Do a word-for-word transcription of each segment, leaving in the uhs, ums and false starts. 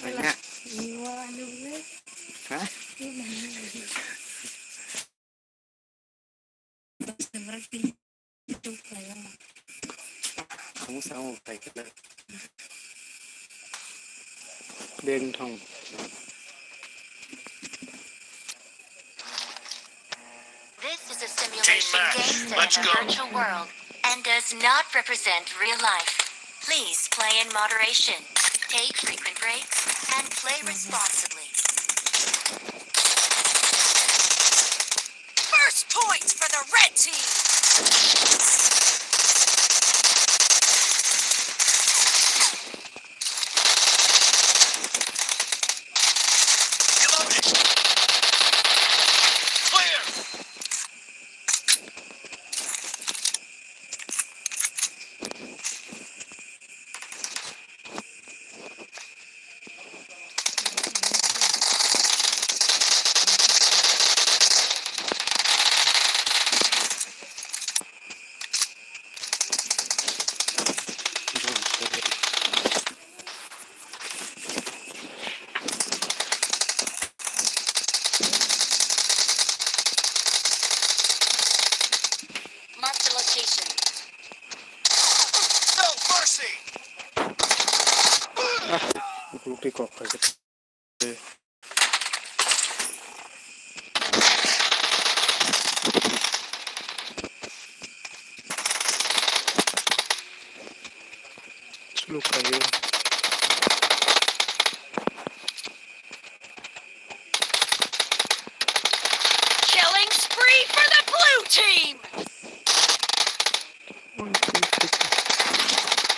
Banyak. Ha? Kamu sama kayak kita. Beng thong. This is a simulation game set in a virtual world and does not represent real life. Please play in moderation, take frequent breaks, and play responsibly. First point for the red team! Reloading! Clear! Marked a location. No mercy! Ah, ukulukni kok hai. Suluk kayo. Killing spree for the blue team! One, two, three.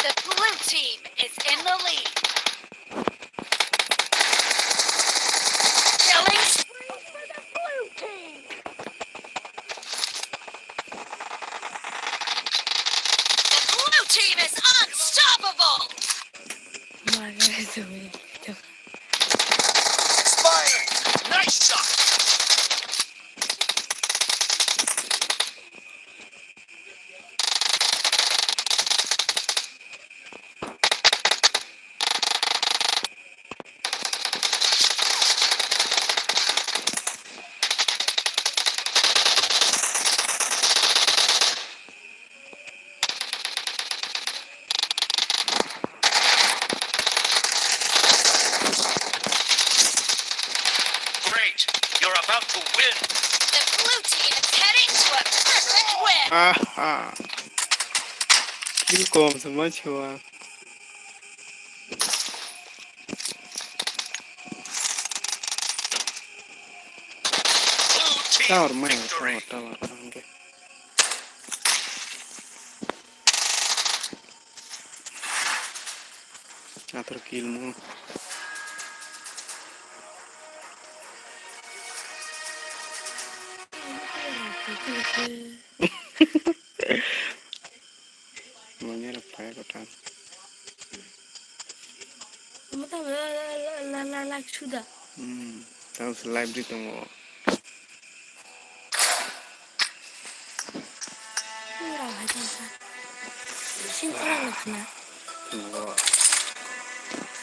The blue team is in the lead. Killing spree for the blue team! The blue team is unstoppable! Expired! Nice shot! Great! You're about to win! The blue team is heading to a perfect win! Aha. Kill kom sama chua. Blue team victory! Tower mana, tower, tower, tower. Athar kill mo. Manya rok phai kotham. Omo tamo la, la, la, la, la, suda. Hmm, tamo se live di tongo. Ora hai tong kha. Sing ora lo khna. Tongo.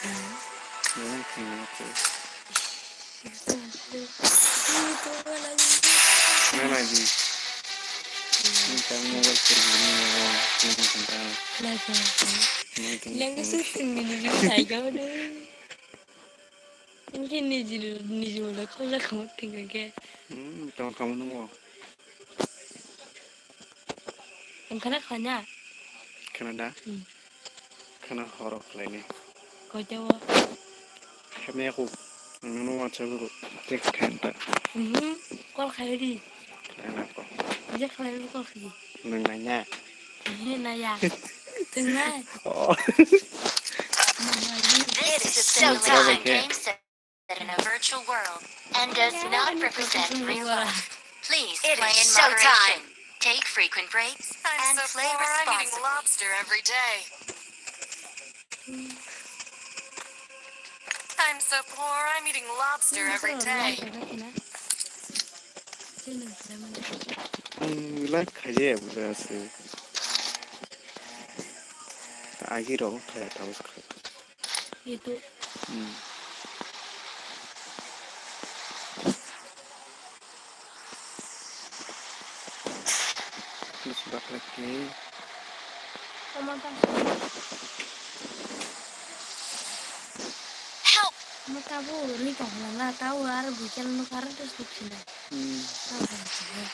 Hmm. Nang khna khe. Mana di? Ini kan mobile phone ini, ini kan. Yang itu sing ini juga saya udah. Ini niji niji udah kau lah kamu tinggal ke. Hmm, tong kamu nunggu. Ang khana khanya. Khana da? Hmm. Khana horo khlaini. Koito o. Khana aku. Ang nungno WhatsApp ko text khaita. Hmm. Call khairi. Khana ko. Je khairi call khairi. Nung nanya. He naya. Tengai. Oh. This is Showtime. Game set in a virtual world and does not represent real life. Please play in moderation, take frequent breaks, and play responsibly. I'm so poor, I'm eating lobster every day. I'm so poor, I'm eating lobster every day. Ang like khaje buja ase. Agi rong kaya taus kha. Itu. Hmm. Terus bak lagi. Sama tak. Help! Mo tabo ri tong na, tabo ar bichal mo kar to sip sina. Hmm. Tabo sip sina.